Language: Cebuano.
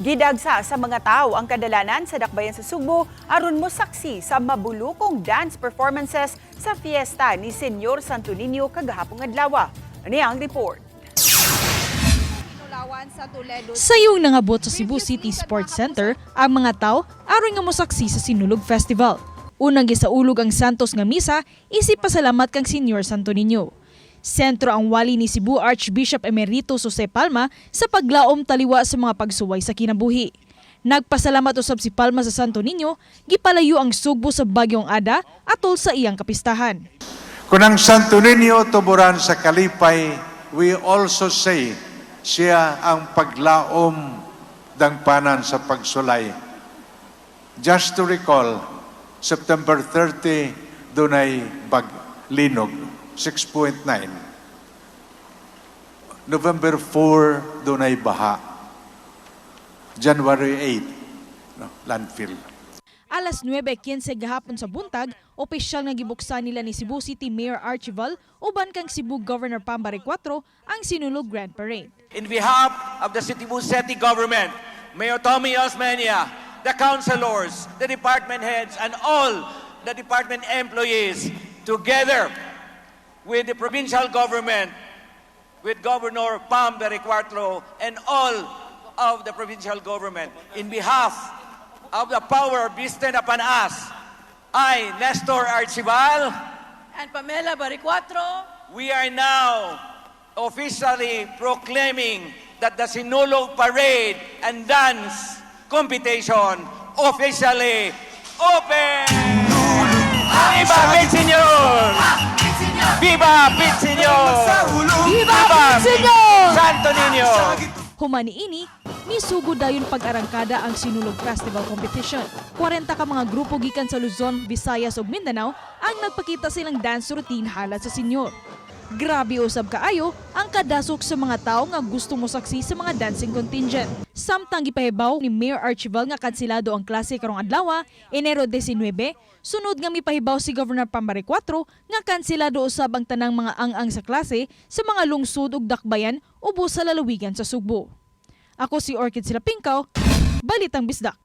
Gidagsa sa mga tao ang kadalanan sa dakbayan sa Sugbo aron mo saksi sa mabulukong dance performances sa fiesta ni Senyor Santo Niño kagahapong adlaw. Ani ang report. Sayong nangabot sa Cebu City Sports Center ang mga tao aron nga mosaksi sa Sinulog Festival. Unang gisaulog ang Santos nga misa isip pasalamat kang Senyor Santo Niño. Sentro ang wali ni Cebu Archbishop Emeritus Jose Palma sa paglaom taliwa sa mga pagsuway sa kinabuhi. Nagpasalamat usab si Palma sa Santo Niño, gipalayo ang Sugbo sa Bagyong Ada atol sa iyang kapistahan. Kung ang Santo Niño tuburan sa kalipay, we also say siya ang paglaom dangpanan sa pagsulay. Just to recall, September 30, dunay bag linog, 6.9. November 4, dunay baha. January 8, no, landfill. Alas 9:15 gahapon sa buntag, opisyal nga gibuksan nila ni Cebu City Mayor Archival uban kang Cebu Governor Pam Baricuatro ang Sinulog Grand Parade. In behalf of the Cebu City Government, Mayor Tommy Osmeña, the councilors, the department heads, and all the department employees, together with the provincial government, with Governor Pam Baricuatro, and all of the provincial government, in behalf of the power vested upon us, I, Nestor Archival, and Pamela Baricuatro, we are now officially proclaiming that the Sinulog Parade and Dance Competition officially open! Viva Pit Señor! Viva Pit Señor! Viva Pit Señor! Santo Niño! Human niini, misugod dayon pag-arangkada ang Sinulog Festival Competition. 40 ka mga grupo gikan sa Luzon, Visayas ug Mindanao ang nagpakita silang dance routine halad sa senyor. Grabe usab kaayo ang kadasok sa mga tao nga gusto mosaksi sa mga dancing contingent. Samtang gipahibaw ni Mayor Archival nga kansilado ang klase karong adlaw, Enero 19, sunod nga mipahibaw si Governor Pam Baricuatro nga kansilado usab ang tanang mga ang-ang sa klase sa mga lungsod ug dakbayan ubos sa lalawigan sa Sugbo. Ako si Orchid Silapingkaw, Balitang Bisdak.